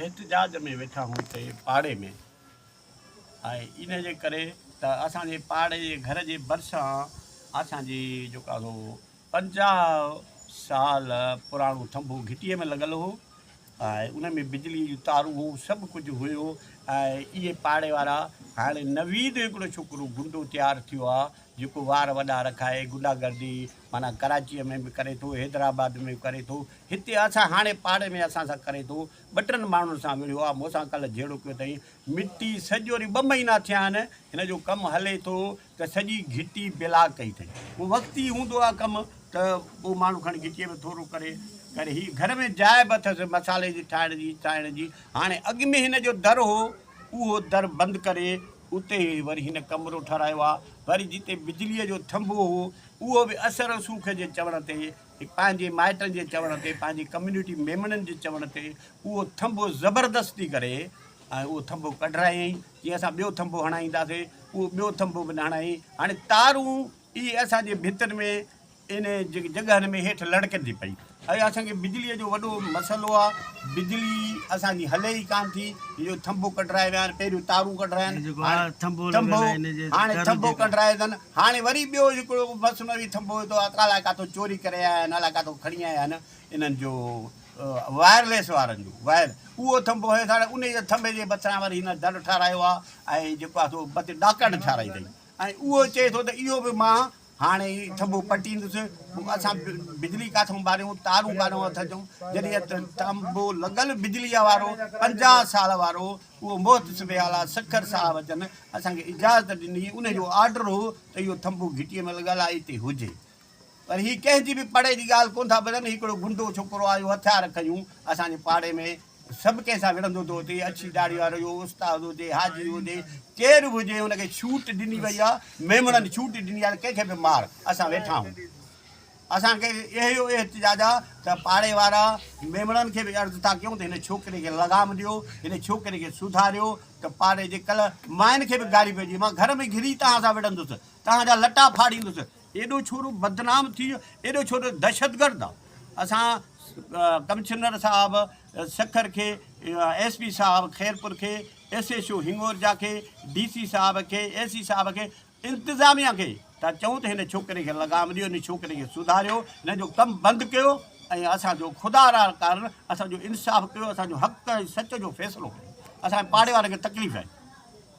احتجاج ۾ ويٺا آهيون هتي پاڙي ۾ ۽ ان جي ڪري ته اسان جي پاڙي جي گهر جي ڀرسان اسان جي جيڪو آهي سو 50 سال پراڻو ٿنڀو گهٽيء ۾ لڳل هو ۽ ان ۾ بجليء جون تارون هيون سڀ ڪجهه هيو ۽ اهي پاڙي وارا هاڻي نويد هڪڙو ڇوڪرو گنڊو تيار ٿيو آ جيڪو وار وڏا رکائي گنڊا گردي معنيٰ ڪراچيء ۾ به ڪري ٿو حيدرآباد ۾ به ڪري ٿو هتي اسان هاڻي پاڙي ۾ اسان سان ڪري ٿو ٻه ٽن ماڻهن سان وڙهيو آ مون سان ڪلهه جهيڙو ڪيو اٿئي مٽي سڄو ڏينهن ٻه مهينا ٿيا آهن هن جو ڪم هلي ٿو ته سڄي گهٽي بلاڪ ڪئي اٿئي. پوء وقتي هوندو آ ڪم ته پوء ماڻهو کڻي گهٽيء ۾ ٿورو ڪري ڪري. هي گهر ۾ جاء به اٿس مصالحي جي ٺاهڻ جي ٺاهڻ جي. هاڻي اڳ ۾ هن جو در هو اهو در بند ڪري اتي ئي وري هن ڪمرو ٺهرايو آ. وري جتي بجليء جو ٿنڀو هو اهو به اثر رسوخ جي چوڻ تي پنهنجي مائٽن جي چوڻ تي پنهنجي ڪميونٽي ميمڻن جي چوڻ تي اهو ٿنڀو زبردستي ڪري ۽ اهو ٿنڀو ڪڍرايائين. جيئن اسان ٻيو ٿنڀو هڻائينداسين، اهو ٻيو ٿنڀو به نه هڻائين. هاڻي تارون اهي اسان جي ڀتن ۾ ان جڳهن ۾ هيٺ لڙڪن ٿي پئي ۽ اسان کي بجليء جو وڏو مسئلو آهي. بجلي اسان جي هلي ئي ڪانه ٿي. هي جو ٿنڀو ڪڍرائي ويا آهن، پهريون تارون ڪڍرايا آهن، هاڻي ٿنڀو، هاڻي ٿنڀو ڪڍرائي اٿن. هاڻي وري ٻيو هڪڙو مصنوعي ٿنڀو هتو الائي ڪاٿو چوري ڪري آيا آهن، الائي ڪاٿو کڻي آيا آهن. انهن جو وائرليس وارن جو وائر اهو ٿنڀو هيس هاڻي انهي جي ٿنڀي جي ڀرسان وري هن در ٺهرايو آهي ۽ جيڪو آهي سو مٿي ڏاڪڻ ٺهرائي اٿئي ۽ اهو چئي ٿو ته اهو به مان هاڻي هي ٿنڀو پٽيندس پوء اسان بجلي ڪاٿئون ٻاريون تارون ڪاڏئون هٿ اچون جڏهن ٿنڀو لڳل بجليء وارو 50 سال وارو اهو محتسب اعليٰ سکر صاحب جن اسان کي اجازت ڏني انهي جو آرڊر هو ته اهو ٿنڀو گهٽيء ۾ لڳل آهي اتي هجي پر هي ڪنهن جي به پڙي جي ڳالهه ڪونه ٿا ٻڌن. هڪڙو گنڊو ڇوڪرو آيو هٿيار کنيون اسان جي پاڙي ۾ سڀ ڪنهن سان وڙهندو ٿو اچي. اڇي ڏاڙهي وارو اهو استاد هجي، حاجي هجي، ڪير به هجي هن کي ڇوٽ ڏني وئي آهي. ميمڻن ڇوٽ ڏني آهي ته ڪنهن کي به مار اسان ويٺا آهيون. اسان کي اهو احتجاج آهي ته پاڙي وارا ميمڻن کي به عرض ٿا ڪيون ته هن ڇوڪري کي لغام ڏيو، هن ڇوڪري کي سڌاريو ته پاڙي جي ڪلهه ماين کي به گاري پئجي مان گهر ۾ گهري توهان سان وڙهندس، توهان جا لٽا ڦاڙيندس. ايڏو ڇورو بدنام ٿي ويو ايڏو ڇورو دهشتگرد آ اسان ڪمشنر صاحب سکر کي ايس پي صاحب خيرپور کي ايس ايڇ او هنگورجا کي ڊي سي صاحب کي اي سي صاحب کي انتظاميا کي ٿا چئون ته هن ڇوڪري کي لغام ڏيو هن ڇوڪري کي سڌاريو هن جو ڪم بند ڪيو ۽ اسان جو خدا را ڪارڻ اسان جو انصاف ڪيو اسان جو حق ۽ سچ جو فيصلو ڪيو اسان پاڙي وارن کي تڪليف آهي.